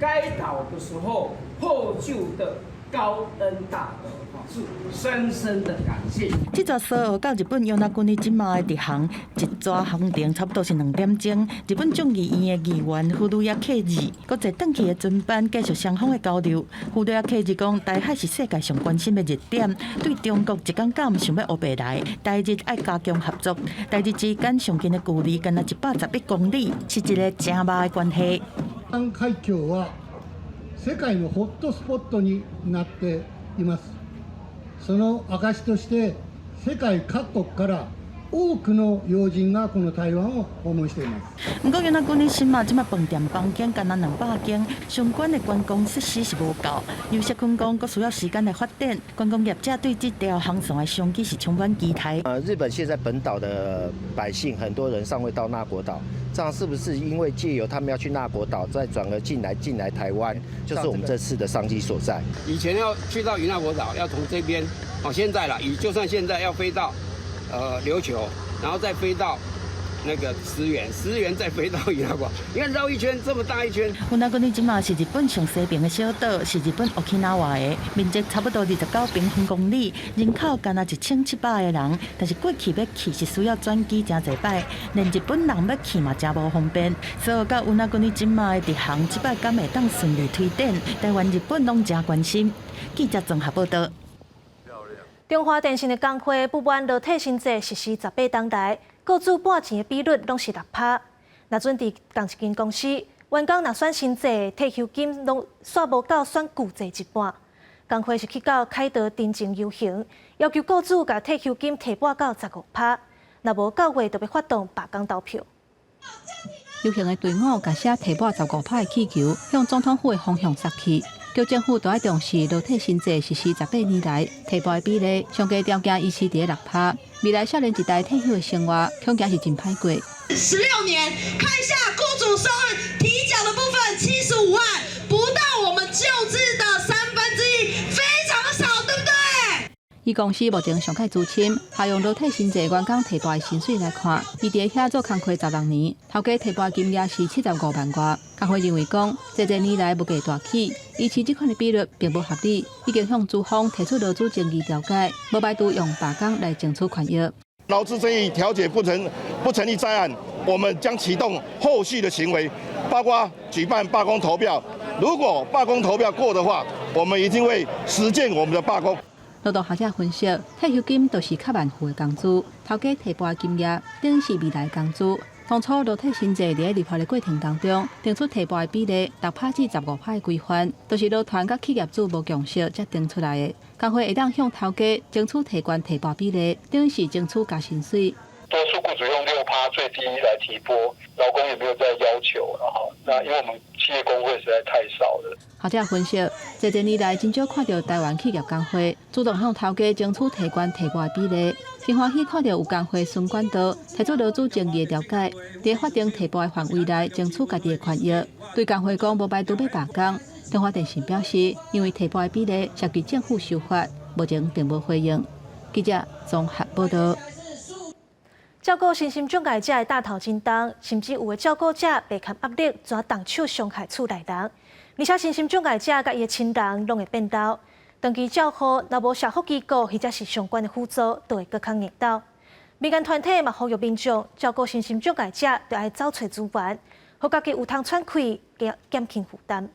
該島的時候，獲救的高恩大德，是深深的感謝。這座蘇澳到日本與那國島這馬的直航，一逝航程差不多是2點鐘。日本眾議院的議員古魯耶克二，閣坐轉去的船班繼續雙方的交流。古魯耶克二講，台海是世界上關心的熱點，對中國一工敢想欲烏白來，台日愛加強合作。台日之間上近的距離，干焦111公里，是一个誠密的關係。台灣海峽は世界のホットスポットになっています。その証として世界各國から多くの要人がこの台灣を訪問しています。毋過，與那國島新馬這馬飯店房間干焦200間，相關的觀光設施是無夠。劉錫坤講，閣需要時間來發展。觀光業者對這條航線的商機是充滿期待。日本現在本島的百姓很多人尚未到那國島，這樣是不是因為借由他們要去那國島，再轉而進來台灣，就是我們這次的商機所在。以前要去到與那國島，要從這邊，哦，現在啦，以就算現在要飛到琉球，然後再飛到那個石垣，石垣再飛到與那國，你看繞一圈這麼大一圈。與那國島這馬是日本上西邊的小島，是日本沖繩的，面積差不多29平方公里，人口干焦1700個人。但是過去欲去是需要轉機誠濟擺，連日本人欲去嘛誠無方便。所以到與那國島這馬的直航，這擺敢會當順利推展？台灣、日本攏誠關心。記者綜合報道。中華電信的工會不滿勞退新制實施18冬來，雇主撥錢的比率攏是6%。若準佇仝一間公司，員工若選新制，退休金攏煞無夠選舊制一半。工會是去到凱道陳情遊行，要求雇主共退休金提撥到15%，若無到位，就欲發動罷工投票。遊行的隊伍共寫提撥15%的氣球，向總統府的方向擲去。叫政府都愛重視勞退新制實施18年來提撥的比例，上低條件維持佇6%。未來少年一代退休的生活，恐驚是真歹過。16年，看一下雇主收入提繳的部分75萬，不到我們舊制的1/3，非常少，對不對？伊公司目前上蓋資深，還用勞退新制員工提撥的薪水來看，伊佇遐做工課16年，頭家提撥金額是75萬外。工會認為講，這濟年來物價大起，維持這款的比率並不合理，已經向資方提出勞資爭議調解，無排除用罷工來爭取權益。勞資爭議調解不成不成立在案，我們將啟動後續的行為，包括舉辦罷工投票。如果罷工投票過的話，我們一定會實踐我們的罷工。勞動學者分析，退休金就是較慢付的工資，頭家提撥金額等於是未來工資。當初勞退新制佇立法的過程當中，定出提撥的比例6%至15%的規範，都是勞團佮企業主無共識才定出來的。工會會當向頭家爭取提懸提撥比例，等於是爭取加薪水。多數雇主用6%最低來提撥，勞工也沒有再要求了哈。那因為我們企業工會實在太少了。學者分析，這幾年來真少看著台灣企業工會主動向頭家爭取提懸提撥的比例，真歡喜看著有工會循管道提出勞資爭議的調解，佇法定提撥的範圍內爭取家己的權益。對工會講無排除欲罷工，中華電信表示，因為提撥的比例涉及政府修法，目前並無回應。記者綜合報道。照顧身心障礙者的擔頭真重，甚至有的照顧者袂堪壓力，轉動手傷害厝內人。而且身心障礙者佮伊的親人攏會變老，長期照護若無社福機構或者是相關的輔助，就會閣較硬鬥。民間團體嘛呼籲民眾照顧身心障礙者，著愛走揣資源，予家己有通喘氣，減減輕負擔。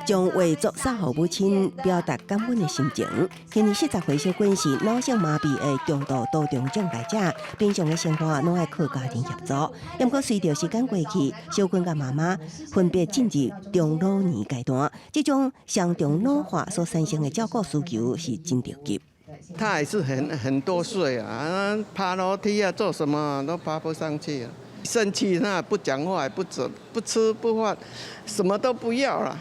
將畫作送予母親，表達感恩的心情。今年40歲小君是腦性麻痹的中度多重障礙者，平常的生活攏愛靠家庭協助。毋過隨著時間過去，小君佮媽媽分別進入中老年階段，這種雙重老化所產生的照顧需求是真著急。他還是很多歲啊，爬樓梯啊，做什麼都爬不上去啊。生氣他不講話，也不走，不吃不飯，什麼都不要了。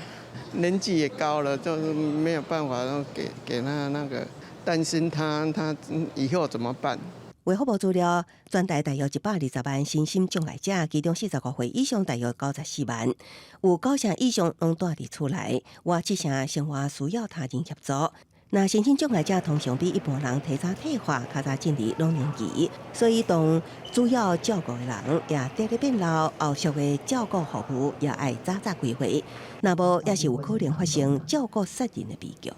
年紀也高了，就是沒有辦法給他那個擔心他，他以後怎麼辦？衛福部資料，全台大約120萬身心障礙者，其中45歲以上大約94萬，有九成以上攏蹛佇厝內，外七成生活需要他人協助。若身心障礙者通常比一般人提早退化，較早進入老年期，所以當主要照顧的人也佇咧變老，後續的照顧服務也愛早早規劃，若無也是有可能發生照顧殺人的悲劇。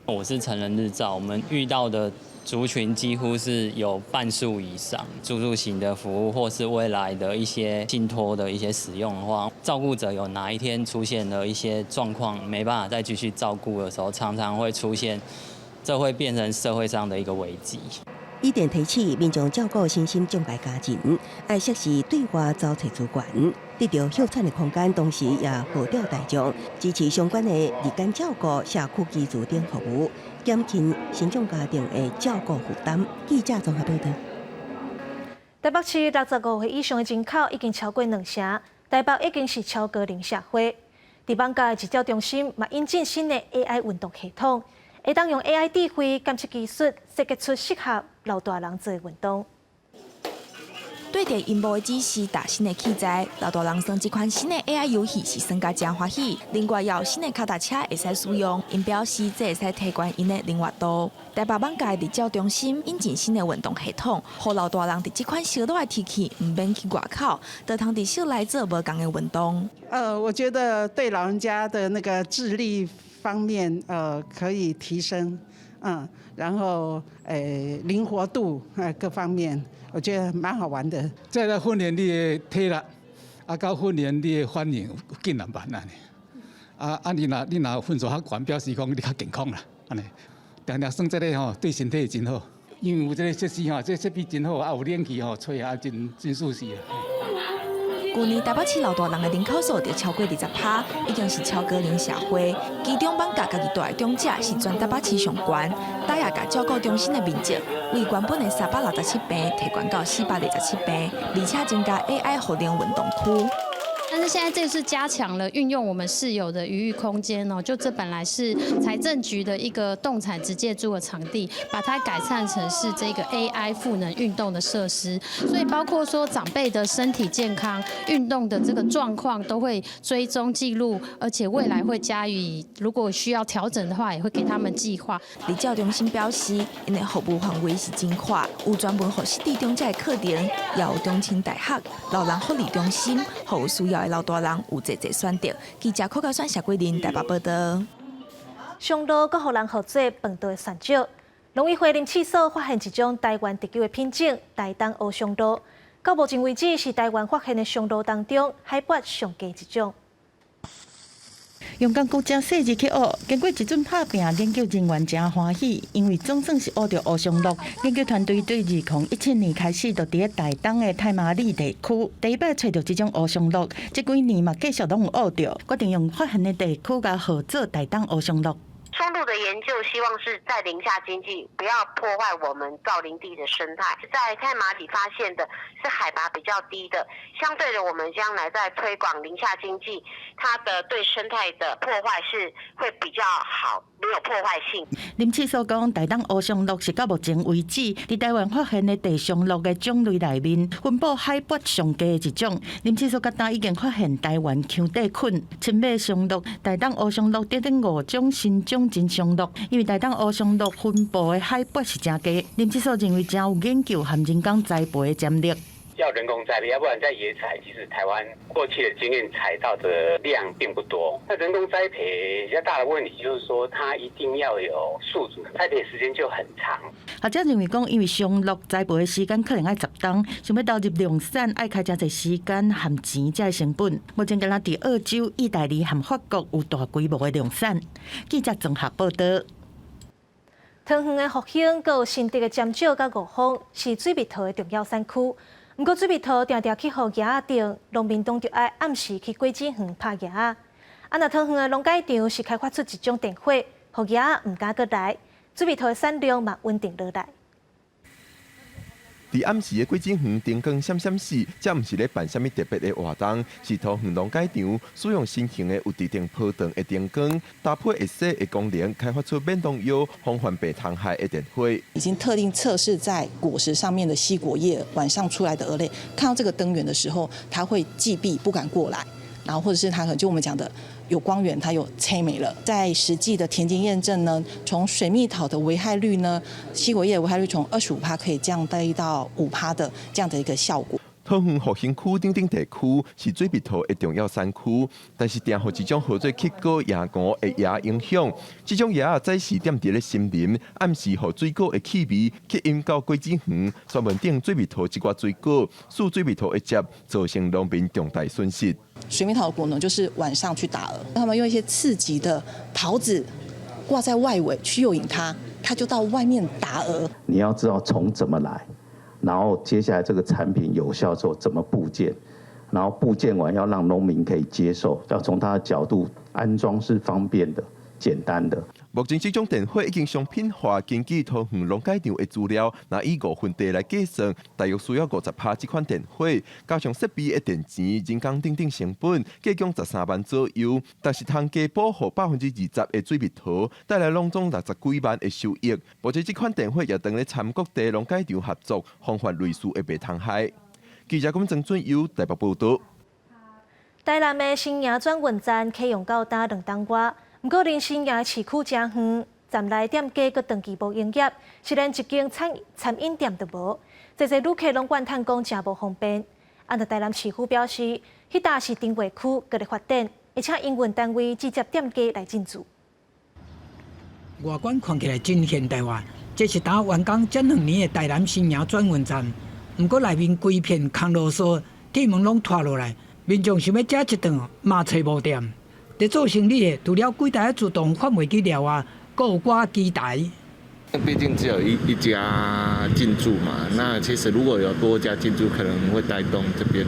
我是成人日照，我們遇到的族群幾乎是有半數以上，住宿型的服務或是未來的一些信託的一些使用的話，照顧者有哪一天出現了一些狀況，沒辦法再繼續照顧的時候，常常會出現，這會變成社會上的一個危機。伊電提醒民眾照顧身心障礙家人，愛適時對外搜尋資源，得著歇喘的空間，同時也號召大眾支持相關的日間照顧、社區居住等服務，減輕身障家庭的照顧負擔。記者綜合報道。台北市65歲以上的人口已經超過兩成，台北已經是超高齡社會。佇艋舺的日照中心嘛引進新的 AI 運動系統，會當用 AI 智慧檢測技術，設計出適合老大人做的運動。對著螢幕的指示搭新的器材，老大人耍這款新的 AI 遊戲是耍甲誠歡喜。另外，也有新的跤踏車會使使用，𪜶表示這會使提懸𪜶的靈活度。台北艋舺的日照中心引進新的運動系統，予老大人佇這款燒熱的天氣毋免去外口，就通佇室內做無仝的運動。我覺得對老人家的那個智力方面，可以提升，然後靈活度各方面，我覺得蠻好玩的。這來訓練你的體力，啊，佮訓練你的反應緊難辦按呢。啊，你若分數較懸，表示講你較健康啦，按呢。定定耍這个吼，對身體真好，因為有這个設施吼，這個設備真好，啊有冷氣吼，吹啊真真舒適啊。舊年台北市老大人的人口數就超過20%，已經是超高齡社會。其中，艋舺家己蹛的長者是全台北市上懸，大也共照顧中心的面積，為原本的367平提懸到427平，而且增加 AI 賦能運動區。但是現在這次加強了運用我們市有的餘裕空間哦，就這本來是財政局的一個動產質借租的場地，把它改善成是這個 AI 賦能運動的設施，所以包括說長輩的身體健康、運動的這個狀況都會追蹤記錄，而且未來會加以如果需要調整的話，也會給他們計劃。日照中心表示，𪜶的服務範圍是真闊，有專門予失智長者的課程，也有中青大學、老人福利中心，予有需要的老大人有濟濟選擇。記者柯家選、謝桂林台北報道。松露閣予人號做飯桌的選擇。農委會林試所發現一種台灣特有的品種——台東烏松露。到目前為止，是台灣發現的松露當中海拔上低一種。用工具誠細緻去挖，經過一陣拍拚，研究人員誠歡喜，因為總算是挖著烏松露。研究團隊對2017年開始，就佇咧台東的太麻里地區，第一擺揣著這種烏松露。這幾年嘛繼續攏有挖著，決定用發現的地區共號做台東烏松露。松露的研究希望是在林下經濟，不要破壞我們造林地的生態。在太麻里發現的是海拔比較低的，相對的，我們將來在推廣林下經濟，它的對生態的破壞是會比較好，沒有破壞性。林試所講，台東烏松露是到目前為止，佇台灣發現的地松露的種類內面，分布海拔上低的一種。林試所到今已經發現台灣薔底菌、青尾松露、台東烏松露等等五種新種真松露，因為台東烏松露分布的海拔是誠低，林試所認為誠有研究和人工栽培的潛力。要人工栽培，要不然在野採，其實台灣過去的經驗採到的量並不多。那人工栽培比較大的問題就是說，它一定要有宿主，栽培時間就很長。學者認為講，因為松露栽培的時間可能愛10冬，想欲投入量產，愛開誠濟時間和錢才會成本。目前敢若佇澳洲、意大利和法國有大規模的量產。記者綜合報道。桃園的復興，閣有新竹的尖石佮五峰，是水蜜桃的重要產區。毋過水蜜桃定定去予蛾仔叮，農民攏著愛暗時去果子園拍蛾仔。啊，若桃園的農改場是開發出一種電火，予蛾仔毋敢閣來，水蜜桃的產量嘛穩定落來。佇暗時的果子園燈光閃閃爍，這毋是咧辦啥物特別的活動，是桃園農改場使用新型的有佇電波長的燈光，搭配會洗的功能，開發出免農藥、防範病蟲害的電火。已經特定測試在果實上面的吸果液，晚上出來的蛾類，看到這個燈源的時候，它會忌避，不敢過來，然後或者是它可能就我們講的有光源，它又吹沒了。在實際的田間驗證呢，從水蜜桃的危害率呢，吸果葉危害率從25%可以降低到5%的這樣的一個效果。桃園復興區等等地區是水蜜桃的重要產區，但是定予這種號做乞果夜蛾的蛾影響。這種蛾仔早時踮佇咧森林，暗時予水果的氣味吸引到果子園，專門頂水蜜桃這寡水果，使水蜜桃的汁，造成農民重大損失。水蜜桃的果農就是晚上去打蛾，他們用一些刺激的桃子掛在外圍去誘引它，它就到外面打蛾。你要知道蟲怎麼來。然後接下來這個產品有效之後怎麼佈建，然後佈建完要讓農民可以接受，要從他的角度安裝是方便的、簡單的。目前這種電火已經商品化，根據桃園農改場的資料，若以5分地來計算，大約需要50趴這款電火，加上設備的電錢、人工等等成本，計共13萬左右。但是通加保護20%的水蜜桃，帶來攏總60幾萬的收益。目前這款電火也當咧參各地農改場合作，防範類似的病蟲害。記者曾俊優台北報導。台南的新營轉運站啟用到今2冬外。毋過，離新營市區誠遠，站內店家閣長期無營業，是連一間餐飲店都無。濟濟旅客攏怨嘆講誠無方便。啊，台南市府表示，彼搭是重劃區，閣咧發展，而且營運單位直接店家來進駐。外觀看起來真現代化，這是打完工這2年的台南新營轉運站。毋過內面規片空囉嗦，鐵門攏脫落來，民眾想欲食一頓嘛揣無店。佇做生理的，除了櫃台自動販賣機了外，閣有掛機台。畢竟只有一家進駐嘛，那其實如果有多家進駐，可能會帶動這邊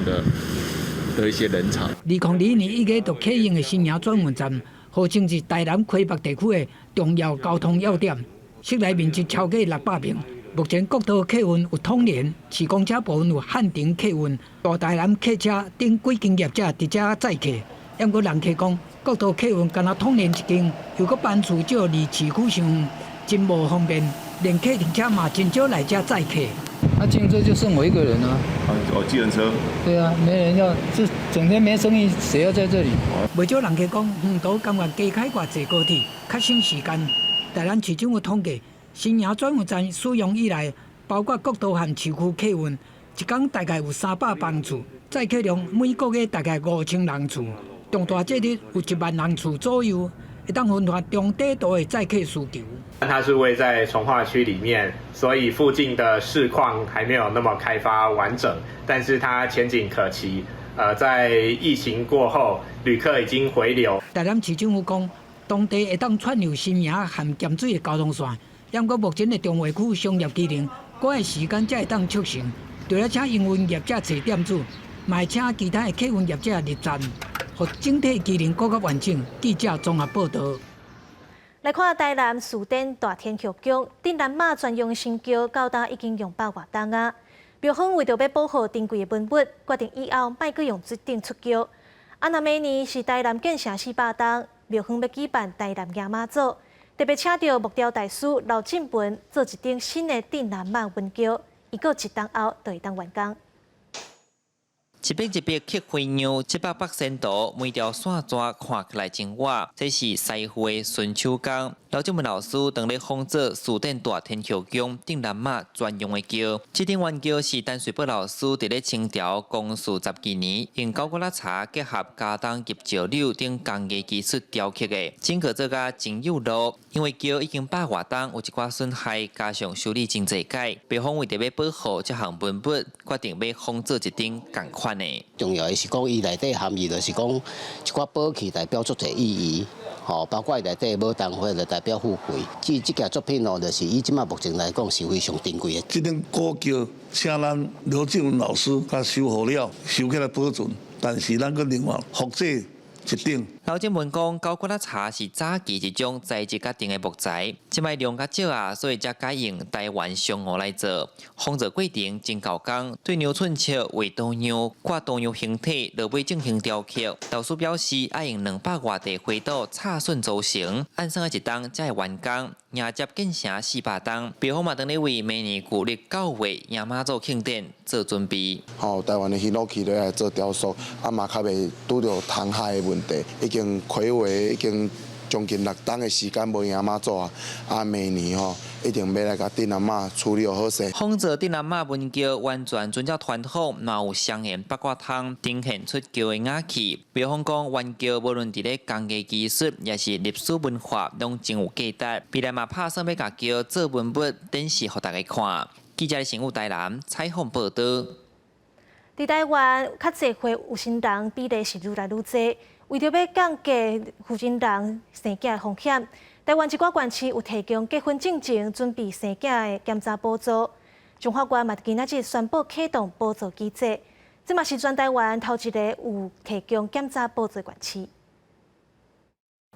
的一些人潮。2021年1月就啟用的新營轉運站，號稱是台南溪北地區的重要交通要點，室內面積超過600坪。目前國道客運有統聯，市公車部分有漢庭客運、大台南客車等幾間業者佇遮載客。毋過人客講，國道客運干焦統聯一間，又閣班次少，離市區傷遠，真無方便，連客運車嘛真少來遮載客。那進駐就剩我一個人啊！哦，計程車。對啊，沒人要，這整天沒生意，誰要在這裡？袂少人客講，沿途甘願加開偌濟高鐵，較省時間。台南市政府統計，新營轉運站使用以來，包括國道和市區客運，一工大概有300班次，載客量每個月大概5000人次。重大節日有1萬人次左右，會當分攤中短途的載客需求。它是位在重劃區裡面，所以附近的市況還沒有那麼開發完整，但是它前景可期。在疫情過後，旅客已經回流。台南市政府講，當地會當串流新營和鹹水的交通線，毋過目前的重劃區商業機能，閣愛時間才會當促成。除了請營運業者揣店主，嘛會請其他的客運業者入站。予整體機能閣較完整。記者綜合報導。來看台南士典大天后宮，鎮南媽專用神轎到今已經用100外冬啊！廟方為著欲保護珍貴的文物，決定以後莫閣用這頂出轎。啊，若明年是台南建城400冬，廟方欲舉辦台南迎媽祖，特別請著木雕大師劉進文做一頂新的鎮南媽雲轎，預估一冬後就會當完工。一筆一筆刻花樣，七百八線圖，每條線紙看起來真活。這是師傅的純手工。劉進文老師當咧仿做士典大天后宮鎮南媽專用的轎。這頂圓轎是陳瑞寶老師佇咧清朝光緒12年，用九股仔柴結合茄苳及石榴等工藝技術雕刻的，整個做甲真幼路。因為轎已經100外冬，有一寡損害，加上修理真濟擺，廟方為著欲保護這項文物，決定欲仿做一頂仝款的。重要的是講，伊內底含義就是講，一寡寶器代表足濟意義，吼，包括伊內底牡丹花就代表富貴。這這件作品哦，就是以這馬目前來講是非常珍貴的。這頂古轎請咱劉進文老師共修好了，收起來保存，但是咱閣另外複製一頂。劉進文講，九股仔柴是早期一種材質較重的木材，這擺量較少啊，所以才改用台灣松梧來做。仿造過程真猴工，對量寸尺畫圖樣，掛圖樣形體，落尾進行雕刻。老師表示，愛用200外塊灰土插榫組成，按算愛一冬才會完工，迎接建城400冬。廟方嘛當咧為明年舊曆9月迎媽祖慶典做準備。吼，台灣的ヒノキ來做雕塑，啊嘛較袂拄著蟲害的問題，已經睽違已經將近六冬的時間無迎媽祖啊，啊明年吼一定欲來共鎮阿媽處理好勢。仿造鎮阿媽文轎完全遵照傳統，嘛有雙弦八卦通，呈現出轎的雅氣。廟方講，懸轎無論佇咧工藝技術，抑是歷史文化，攏真有價值。未來嘛拍算欲共轎做文物展示予大家看。記者新武台南採訪報導。佇台灣，較濟歲有心人比例是愈來愈濟。為著欲降低婦人生囝的風險，台灣一寡縣市有提供結婚進前準備生囝的檢查補助。彰化縣嘛今仔日宣布啟動補助機制，這嘛是全台灣頭一個有提供檢查補助的縣市。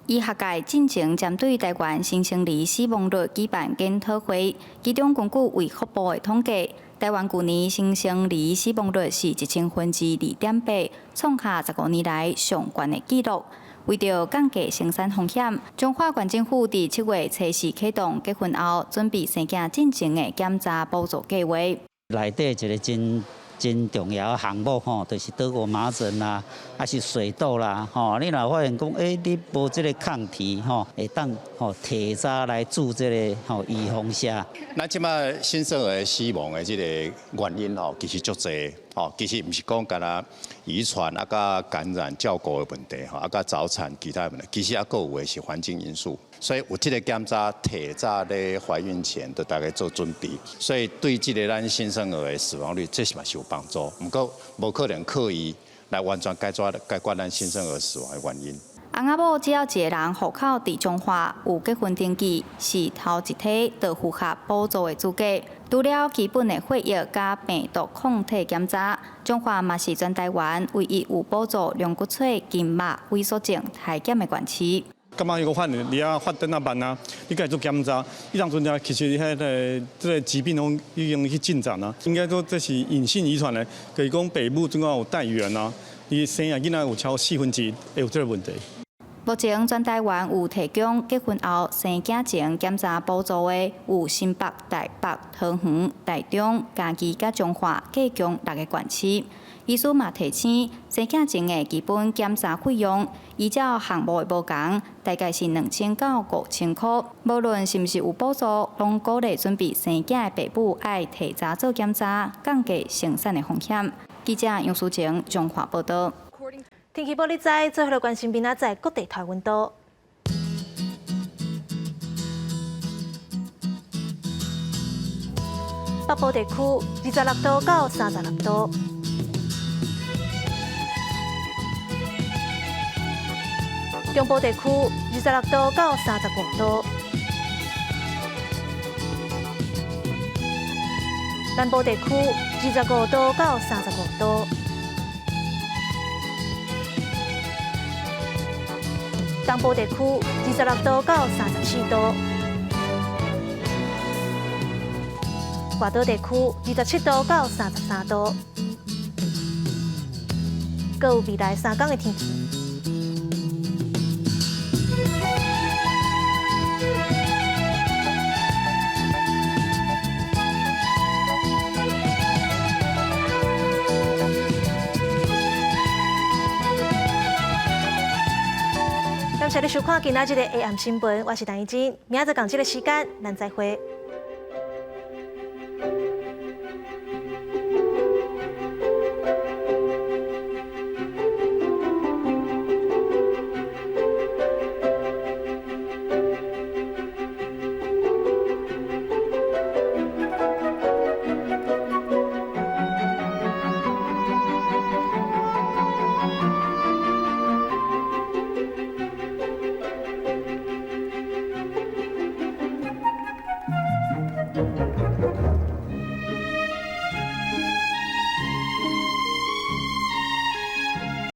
醫學界進前針對台灣新生兒死亡率舉辦研討會，其中根據衛福部的統計，台灣舊年新生兒死亡率是2.8%，創下15年來上懸的紀錄。為著降低生產風險，彰化縣政府佇7月初四啟動結婚後準備生囝進前的檢查補助計畫。內底一個真真重要的項目吼，就是德國麻疹啦，抑是水痘啦，吼。你若發現講，你無這个抗體吼，會當吼提早來做這个吼預防射。咱這擺新生兒死亡的這個原因吼，其實足濟吼，其實毋是講干焦遺傳啊，佮感染照顧的問題吼，啊，佮早產其他的問題，其實猶閣有的是環境因素。所以有這个檢查，提早咧懷孕前就大家做準備，所以對這个咱新生兒的死亡率，這是嘛是有幫助。毋過無可能靠伊來完全解決解決咱新生兒死亡的原因。翁仔某只要一个人戶口佇彰化有結婚登記，是頭一批就符合補助的資格。除了基本的血液佮病毒抗體檢查，彰化嘛是全台灣唯一有補助龍骨髓筋膜萎縮症篩檢的縣市。感覺伊個反應，你啊發展啊慢啊，你該做檢查，彼當陣啊，其實彼个這个疾病攏已經去進展啊。應該說這是隱性遺傳的，就是講爸母總歸有帶原啊，伊生的囡仔有超過1/4會有這个問題。目前全台灣有提供結婚後生囝前檢查補助的，有新北、台北、桃園、台中、嘉義佮彰化，計共6个縣市。醫師嘛提醒，生囝前的基本檢查費用，依照項目的無仝，大概是2000到5000箍。無論是毋是有補助，攏鼓勵準備生囝的爸母愛提早做檢查，降低生產的風險。記者楊淑晴彰化報導。天氣報你知，最後來關心明仔載各地台溫度。北部地區26度到36度。中部地區26度到35度。南部地區25度到35度。東部地區26度到34度，外島地區27度到33度，閣有未來3天的天氣。感謝你收看今仔日的 AM 新聞，我是陳怡靜，明仔載仝這个時間，咱再會。